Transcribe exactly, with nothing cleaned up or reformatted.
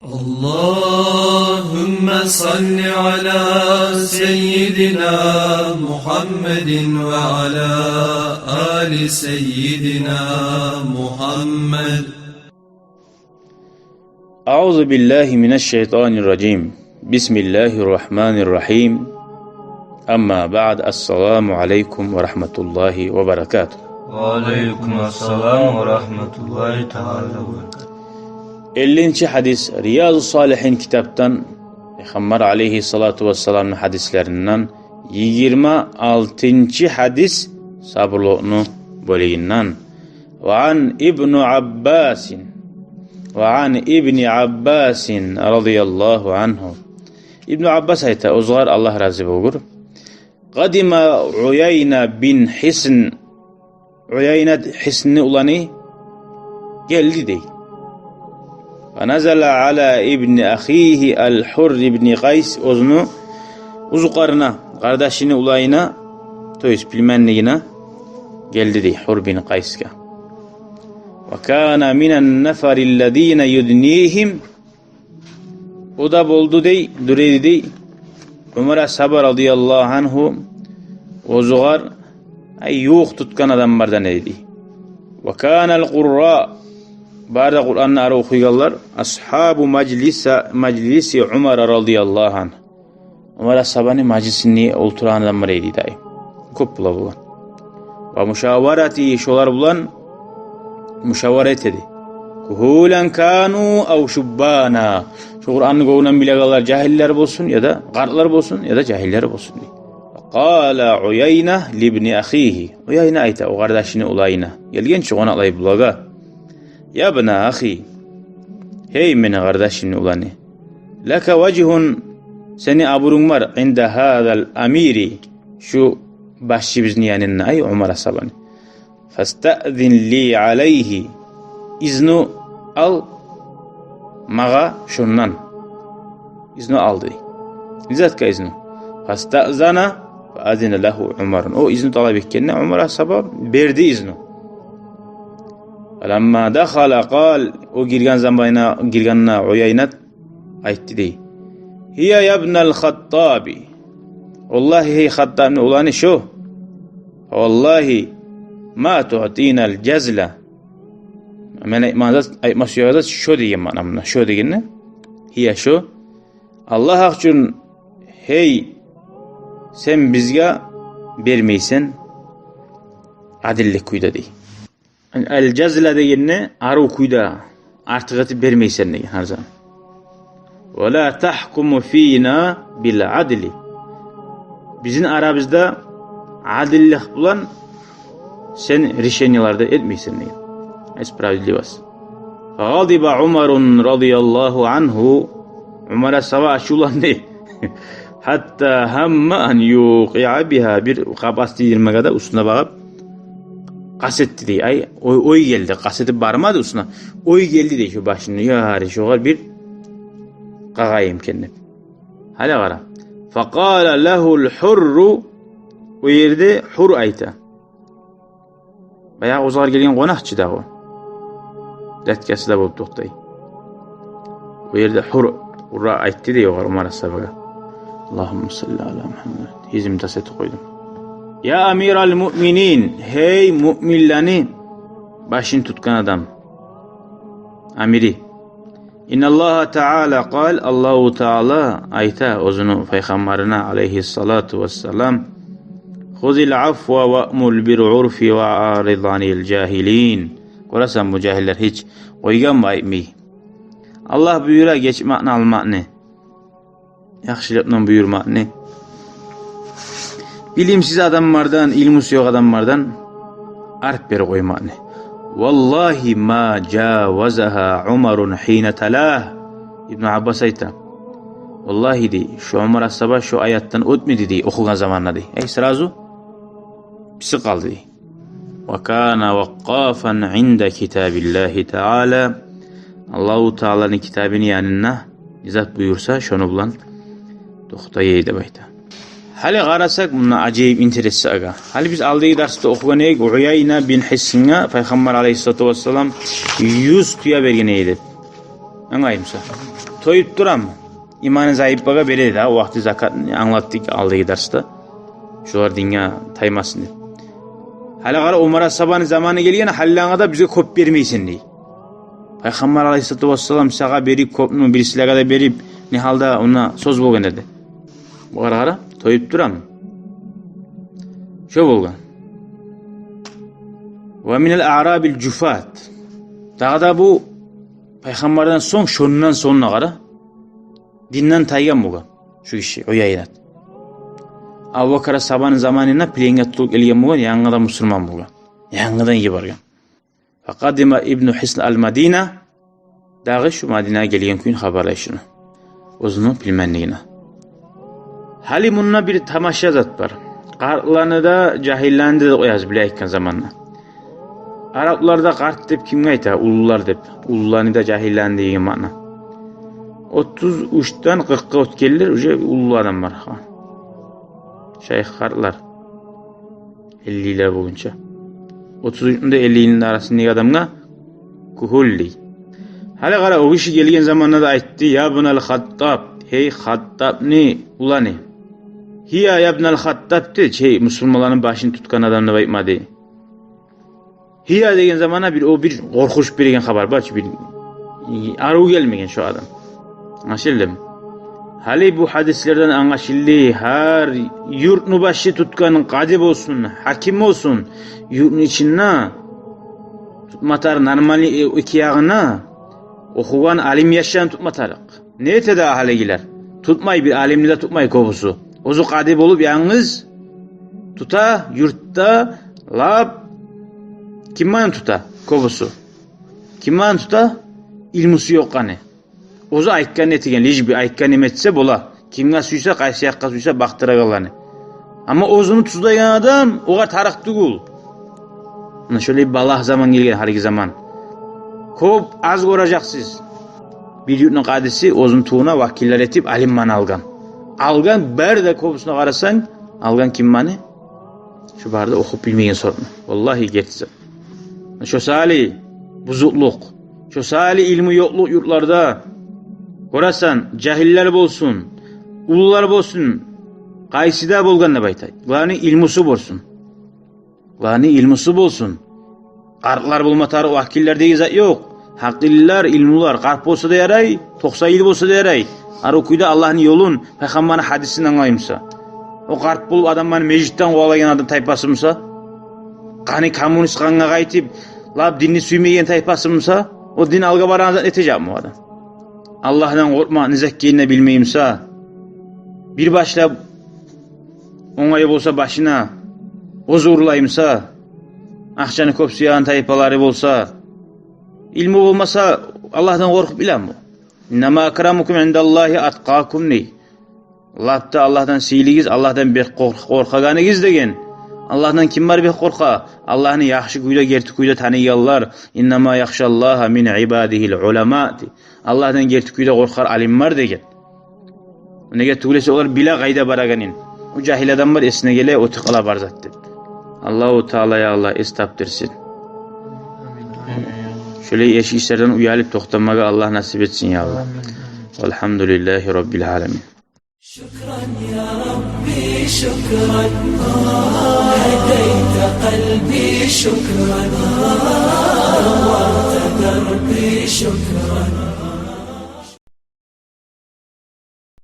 اللهم صل على سيدنا محمد وعلى آل سيدنا محمد. أعوذ بالله من الشيطان الرجيم. بسم الله الرحمن الرحيم. أما بعد، السلام عليكم ورحمة الله وبركاته. وعليكم السلام ورحمة الله تعالى وبركاته. Эллинчи гьадис, Риязу Салигьин китапдан, Пайхаммар алейгьиссалату вассаламны гьадислеринден, йигирма алтынчы гьадис, сабурлукъну бёлюгюнден. وعن ابن عباس، وعن ابن عباس رضي الله عنه. Ибну Аббас айта, оьзюгер Аллагь рази болгъур. قدم عيينة بن حصن. Уяйна Хисни уланы гелди дей. فنزل على ابن أخيه الحر بن قيس, оьзюню узукъарына, къардашыны уланына, то есть племяннигине гелди дей, Хурр бин Къайсгъа. وكان من النفر الذين يدنيهم. О да болду дей, дюр эди дей, Умар асгьаба радияллагьу ангьу оьзюгер, ай, ювукъ тутгъан адамлардан эди дей. وكان القراء, бары да Къуранны арив охуйгъанлар, أصحاب مجلس، مجلس عمر رضي الله عنه. Умар асгьабаны мажлисинде олтурагъан адамлар эди дей. Кёп бола болгъан. ومشاورته, шолар булан мушавара эте эди. كهولا كانوا أو شبانا. Шо Къуранны гёнгюнден билегенлер, жагьиллер болсун, яда къартлар болсун, яда жагьиллер болсун дей. قال عيينة لابن أخيه. Уяйна айта о къардашыны уланына, гелген чи къонакълай булагъа: يا ابن أخي, гьей мени къардашымны уланы, لك وجه, сени абурунг бар, عند هذا الأمير, шу башчыбызны янында, ай, Умар асгьабаны. فاستأذن لي عليه, изну ал магъа шондан. Изну ал дей. Не затгъа изну? فاستأذن فأذن له عمر. О изну талап этгенде Умар асгьаба берди изну. فلما دخل قال, о гирген заманда, гиргенде Уяйна айтды дей: هي يا ابن الخطاب. Валлагьи, гьей Хаттабны уланы, шо. فوالله ما تعطينا الجزل. Мен айтма, айтма сюеген зат шо деген маъна мунда. Шо дегенде, гьия шо. Аллагь гьакъ учун, гьей, сен бизге бермейсен адиллик кюйде дей. Ал-жазла дегенде арив кюйде, артыкъ этип бермейсен деген гьар заман. ولا تحكم فينا بالعدل. Бизин арабызда адиллик булан сен решениелер де этмейсен деген. Справедливость. فغضب عمر رضي الله عنه. Умар асгьаба ачувланды. حتى هم أن يوقع بها. Бир къапас тийдирмеге де уьстюне багъып къаст этди дей. Ай, ой, ой гелди. Къаст этип бармады уьстюне. Ой гелди дей шо башына. Яри, шогъар бир къагъайым экен деп. Гьали къара. فقال له الحر. О ерде Хурр айта. Баягъы оьзюгер гелген къонакъ чы дагъы о. Дядькасы да болуп токътай. О ерде Хурр, Хурр айтды дей огъар, Умар асгьабагъа. اللهم صل على محمد. Гьизим тас этип къойдум. يا أمير المؤمنين, гьей муъминлени башын тутгъан адам, амири. إن الله تعالى قال, Аллагьу Таала айта оьзюню пайхаммарына, алейгьиссалату вассалам: خذ العفو وأمر بالعرف وأعرض عن الجاهلين. Гёресен, бу жагьиллер гьеч къойгъанмы айтмай? Аллагь буюра гечмекни, алмакъны, яхшылыкъны буюрмакъны. Билимсиз адамлардан, илмусу ёкъ адамлардан арт берип къоймакъны. والله ما جاوزها عمر حين تلاه. Ибну Аббас айта: валлагьи дей, шо Умар асгьаба шо аятдан оьтмеди дей, охугъан заманда дей. Ай, сразу писип къалды дей. وكان وقافا عند كتاب الله تعالى. Аллагьу Тааланы китабыны янында не зат буюрса, шону булан токътай эди деп айта. Гьали къарасакъ, мунда ажайып интерес агъа. Гьали биз алдагъы дарсда охугъан эдик, Уяйна бин Хиссинге пайхаммар алейгьиссалату вассалам юз тюе берген эди деп. Англаймысан? Тоюп турамы? Иманы заип болгъангъа бере де, о вакъти закатны англатдыкъ алдагъы дарсда. Шолар динге таймасын деп. Гьали къара, Умар асгьабаны заманы гелген, гьали ангъа да бизге кёп бермейсен дей. Пайхаммар алайгьиссалату вассалам сагъа берип кёпню, бирисилеге де берип, не гьалда онда сёз болгъан эди. Бу къара, къара, тоюп турамы? Шо болгъан. Ва минал аърабил жуфат. Дагъы да бу пайхаммардан сонг, шондан сонг да къара, динден тайгъан болгъан шу гиши, Уяйнат. Абубакар асгьабаны заманында пленге тутулуп гелген болгъан, янгыдан мусулман болгъан. Янгыдан йиберген. Факъадима Ибну Гьисн ал-Мадина, дагъы шу Мадинагъа гелген кюйню хабарлай шуну. Оьзюню билмеклигине. Гьали мунда бир тамаша зат бар. Къартланы да, жагьиллени де къоябыз, биле айтгъан заманда. Арапларда къарт деп кимге айта? Уллулар деп. Уллуланы да, жагьиллени деген маъна. Отуз уьчден къыркъгъа оьтгенлер уже уллу адамлар. Шайых къартлар. Эллилер болгъунча. Отуз уьчню де эллини арасындагъы адамгъа кугьул дей. Гьали къара, о гиши гелген заманда да айтды: «Я бунал Хаттаб, гьей Хаттабны уланы». «Гьия я бунал Хаттаб» деди, гьей мусулманланы башын тутгъан адам деп айтмады. «Гьия» деген заманда бир, о бир къоркъув береген хабар бар чы, бир арив гелмеген шо адам. Англашылдымы? Гьали бу гьадислерден англашылды, гьар юртну башын тутгъан къади болсун, гьаким болсун, юртну ичинде тутма тарыкъ нормальный, э, эки ягъына охугъан алим яшланы тутма тарыкъ. Не эте дагъы гьалигилер? Тутмай, бир алимни де тутмай кёбюсю. Оьзю къади болуп янгыз тута, юртда лап кимни тута кёбюсю? Кимни тута? Илмусу ёкъ гьали. Оьзю айтгъанны этеген, лишь бы айтгъанны этсе бола. Кимге сюйсе, къайсы якъгъа сюйсе бакъдырагъанланы. Амма оьзюню тюзлейген адам огъар тарыкъ тюгюл. Муна шолай балагь заман гелген гьалиги заман. Кёп аз гёрежексиз. Бир юртну къадиси оьзюню тюбюне вакиллер этип алимлени алгъан. Алгъан, бары да кёбюсюне къарасанг, алгъан кимни? Шо бары да охуп билмеген сортну. Валлагьи, герти зат. Шо саялы бузукълукъ, шо саялы илму ёкълукъ юртларда. Гёресен, жагьиллер болсун, уллулар болсун, къайсы да болгъан деп айтай. Главный, илмусу болсун. Главный, илмусу болсун. Къартлар болма тарыкъ, вакиллер деген зат ёкъ. Гьакъыллылар, илмулулар, къарт болса да ярай, токъсан йыл болса да ярай. Арив кюйде Аллагьны ёлун, пайхаммарны гьадисин англай буса. О къарт болуп адамланы межитден къувалайгъан адам тайпасы буса, къаны коммунист къангъа къайтып, лап динни сюймейген тайпасы буса, о дин алгъа барагъан зат этежекми о адам? Аллагьдан къоркъмакъ не зат экенни билмей буса, бир башлап онгайы болса башына, оьзю урлай буса, акъчаны кёп сюеген тайпалары болса, илму болмаса, Аллагьдан къоркъуп билеми бу? «Иннама акрамукум индаллагьи аткъакум» дей. Лап да Аллагьдан сыйлыгъыз Аллагьдан бек къоркъ-, къоркъагъаныгъыз деген. Аллагьдан ким бар бек къоркъа? Аллагьны яхшы кюйде, герти кюйде таныйгъанлар. «Иннама яхшаллагьа мин ибадигьил улама» дей. Аллагьдан герти кюйде къоркъар алим бар деген. Неге тюгюл эсе, олар биле къайда барагъанын. О жагьил адам бар, эсине геле, оьтюп къала бар зат деп. Аллагьу Таала, я Аллагь, эс тапдырсын. Шолай эш ишлерден уялып токътамагъа Аллагь насип этсин, я Аллагь. Амин. Валгьамдулиллагьи раббил аламин. شكرا يا ربي، شكرا. هديت قلبي، شكرا. نورت دربي، شكرا.